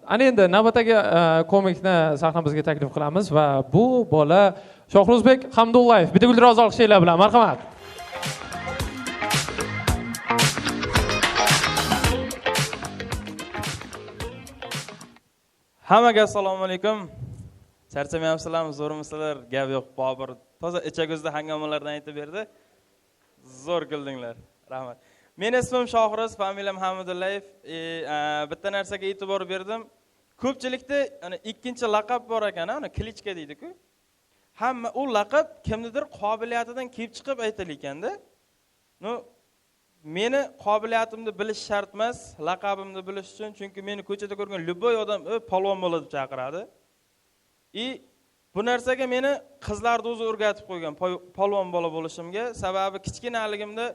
Ana endi navbatdagi komikni sahnamizga taklif qilamiz va bu bola Shohruzbek Hamdullayev. Bitta guldiroz olqishlar bilan marhamat. Hammaga assalomu alaykum. Charchamayapsizlarmi, zo'rmisizlar? Gap yo'q, Bobur toza ichaguzda hangomalardan aytib berdi. Zo'r kuldinglar. Rahmat. Meni ismim Shohruz, familiyam Hamidullayev. Bitta narsaga e'tibor berdim. Ko'pchilikda ana ikkinchi laqab bor ekan, ana klichka deydi-ku. Hamma u laqab kimnidir qobiliyatidan kelib chiqib aytilar ekanda. No, meni qobiliyatimni bilish shart emas, laqabimni bilish uchun, chunki meni ko'chada ko'rgan любой odam polvon bola deb chaqiradi. Bu narsaga meni qizlarni o'zi o'rgatib qo'ygan polvon bola bo'lishimga. Sababi kichkinaligimda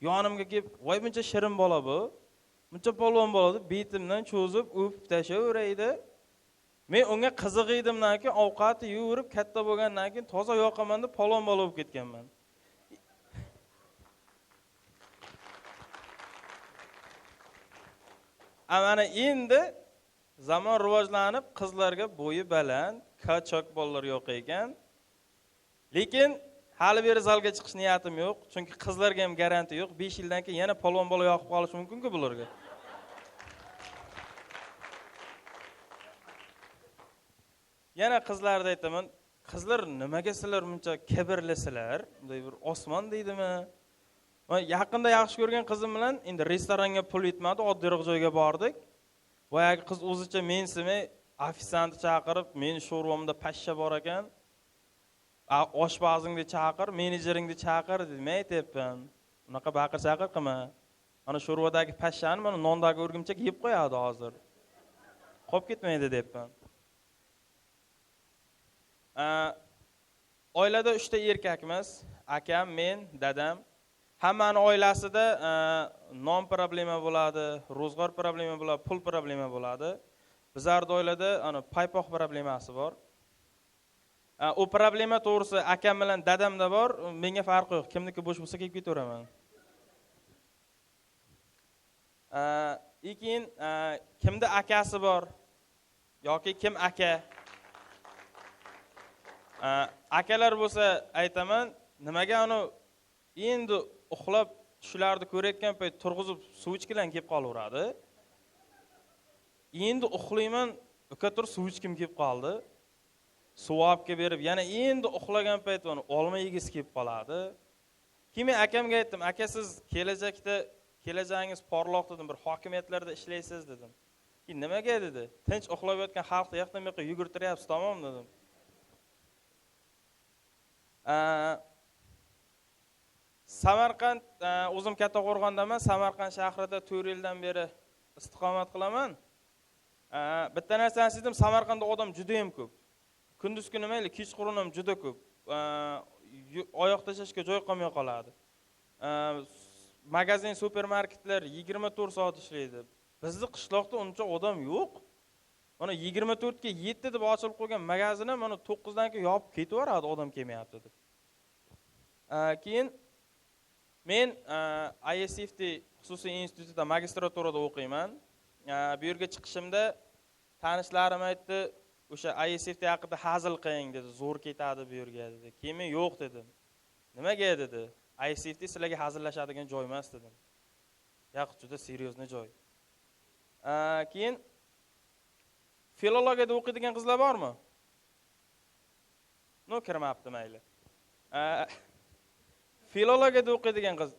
yonimga kelib, voy buncha shirin bola bu, buncha polvon bola deb betimdan cho'zib o'pib tashaveraydi. Men unga qiziq edimdan keyin ovqatni yeyverib katta bo'lgandan keyin toza yoqaman deb polvon bola bo'lib ketganman. Mana endi zamon rivojlanib qizlarga bo'yi baland, kachok bolalar yo'q ekan. Lekin hali beri zalga chiqish niyatim yo'q, chunki qizlarga ham garantiya yo'q. 5 yildan keyin yana polvon bola yoqib qolishi mumkin-ku bularga. Yana qizlarga aytaman, qizlar nimaga sizlar buncha kibrlisizlar? Bunday bir osmon deydimi? Men yaqinda yaxshi ko'rgan qizim bilan endi restoranga pul yetmadi, oddiyroq joyga bordik. Boyagi qiz o'zicha mensimay ofitsiantni chaqirib, meni sho'rvamda pashsha bor ekan. Oshpazingni chaqir, menejeringni chaqir dedi. Men aytyapman, unaqa baqir-chaqir qilma. Mana sho'rvadagi pashshani mana nondagi o'rgimchak yeb qo'yadi hozir. Qolib ketmaydi deyapman. Oilada 3 ta erkakmiz, akam, men, dadam. Hammani oilasida non problema bo'ladi, ro'zg'or problema bo'ladi, pul problema bo'ladi. Bizlarning oilada ana paypoq problemasi bor. U problema to'g'risi akam bilan dadamda bor, menga farqi yo'q. Kimniki bo'sh bo'lsa kelib ketaveraman. Keyin kimda akasi bor yoki kim aka? Akalar bo'lsa aytaman, nimaga anu endi uxlab tushlarni ko'rayotgan payt turg'izib suv ichkilan kelib qolaveradi. Endi uxlayman, uka tur suv ichkim kelib qoldi. Suv olib kelib berib, yana endi uxlagan payt uni olma yegisi kelib qoladi. Keyin men akamga aytdim, aka siz kelajakda kelajagingiz porloq dedim, bir hokimiyatlarda ishlaysiz dedim. Keyin nimaga dedi? Tinch uxlab yotgan xalqni yoqdan bu yoqqa yugurtiryapsiz, tamom dedim. Samarqand, o'zim Kattaqo'rg'ondaman, Samarqand shahrida 4 yildan beri istiqomat qilaman. Bitta narsani sezdim, Samarqandda odam juda ham ko'p. Kunduz kuni mayli, kechqurun ham juda ko'p. Oyoq tashlashga joy qolmay qoladi. Magazin, supermarketlar 24 soat ishlaydi. Bizni qishloqda uncha odam yo'q. Mana 24 ga 7 deb ochilib qo'ygan magazin ham mana 9 dan keyin yopib ketaveradi, odam kelmayapti deb. Keyin men ISFT xususiy institutida magistraturada o'qiyman. Bu yerga chiqishimda tanishlarim aytdi, o'sha ISFT haqida hazil qiling dedi, zo'r ketadi bu yerga dedi. Keyin men yo'q dedim. Nimaga dedi? ISFT sizlarga hazillashadigan joy emas dedim. Yo'q, juda seriyozli joy. Keyin filologiyada o'qiydigan qizlar bormi? No, kirmabdi mayli. Filologiyada o'qiydigan qiz,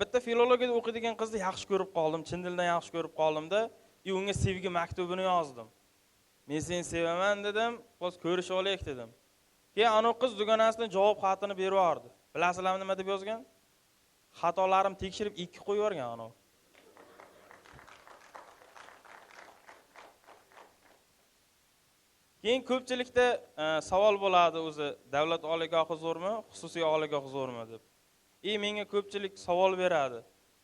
bitta filologiyada o'qiydigan qizni yaxshi ko'rib qoldim, chin dildan yaxshi ko'rib qoldimda, unga sevgi maktubini yozdim. Men seni sevaman dedim, hozir ko'rishib olaylik dedim. Keyin ana qiz dugonasidan javob xatini berib yubordi. Bilasizlarmi nima deb yozgan? Xatolarim tekshirib 2 qo'yib yuborgan ana. Keyin ko'pchilikda savol bo'ladi o'zi, davlat oliygohi zo'rmi, xususiy oliygoh zo'rmi deb. Menga ko'pchilik savol beradi.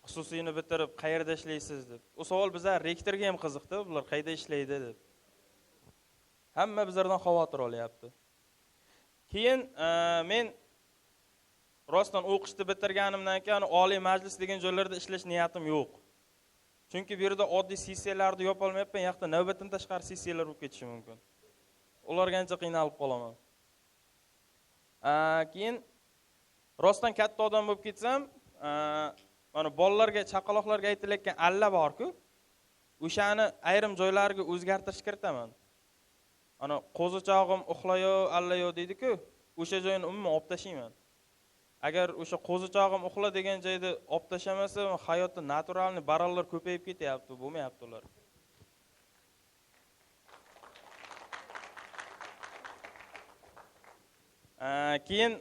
Xususiyni bitirib qayerda ishlaysiz deb. U savol bizlar rektorga ham qiziqdi, bular qayerda ishlaydi deb. Hamma bizlardan xavotir olyapti. Keyin men rostdan o'qishni bitirganimdan keyin oliy majlis degan joylarda ishlash niyatim yo'q. Chunki bu yerda oddiy sessiyalarni yopolmayapman, yoqda navbatdan tashqari sessiyalar bo'lib ketishi mumkin. Ularga ancha qiynalib qolaman. Keyin rostdan katta odam bo'lib ketsam, mana bolalarga, chaqaloqlarga aytilayotgan alla bor-ku, o'shani ayrim joylariga o'zgartirish kiritaman. Ana qo'zichog'im uxlayo, allayo deydi-ku, o'sha joyini umuman olib tashlayman. Agar o'sha qo'zichog'im uxla degan joyda olib tashlamasa, hayotda naturalniy barallar ko'payib ketyapti, bo'lmayapti ular. Keyin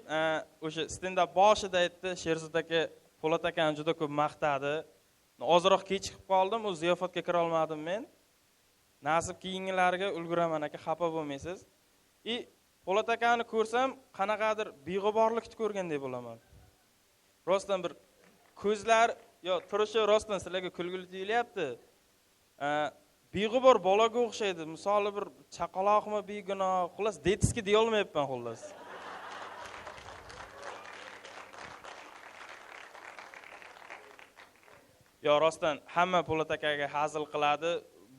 o'sha stendap boshida aytdi, Sherzod aka Po'lat akani juda ko'p maqtadi. Ozroq kechikib qoldim, u ziyofatga kira olmadim men. Nasib keyingilariga ulguraman aka, xafa bo'lmaysiz. Po'lat akani ko'rsam, qanaqadir beg'uborlikni ko'rgandek bo'laman. Rostdan bir ko'zlar yo turishi rostdan sizlarga kulgili tuyulyapti. Beg'ubor bolaga o'xshaydi. Misoli bir chaqaloqmi begunoh, xullas detski deya olmayapman xullas. Yo rostdan hamma Po'lat akaga hazil qiladi.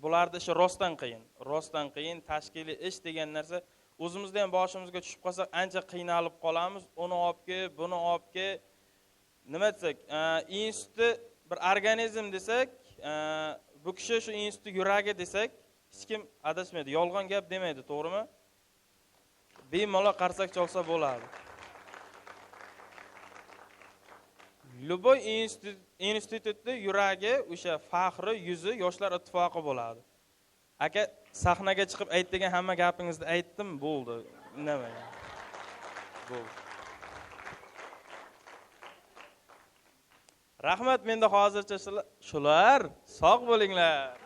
Bularning ishi rostdan qiyin. Rostdan qiyin tashkiliy ish degan narsa o'zimizda ham boshimizga tushib qolsa ancha qiynalib qolamiz. Uni olib kel, buni olib kel. Nima desak, institutni bir organizm desak, bu kishi shu institutni yuragi desak, hech kim adashmaydi, yolg'on gap demaydi, to'g'rimi? Bemalol qarsak chalsa bo'ladi. Любой institutni yuragi, o'sha faxri, yuzi Yoshlar ittifoqi bo'ladi. Aka, sahnaga chiqib ayt degan hamma gapingizni aytdim, bo'ldi. Nima? Bo'ldi. Rahmat, menda hozircha shular. Sog' bo'linglar.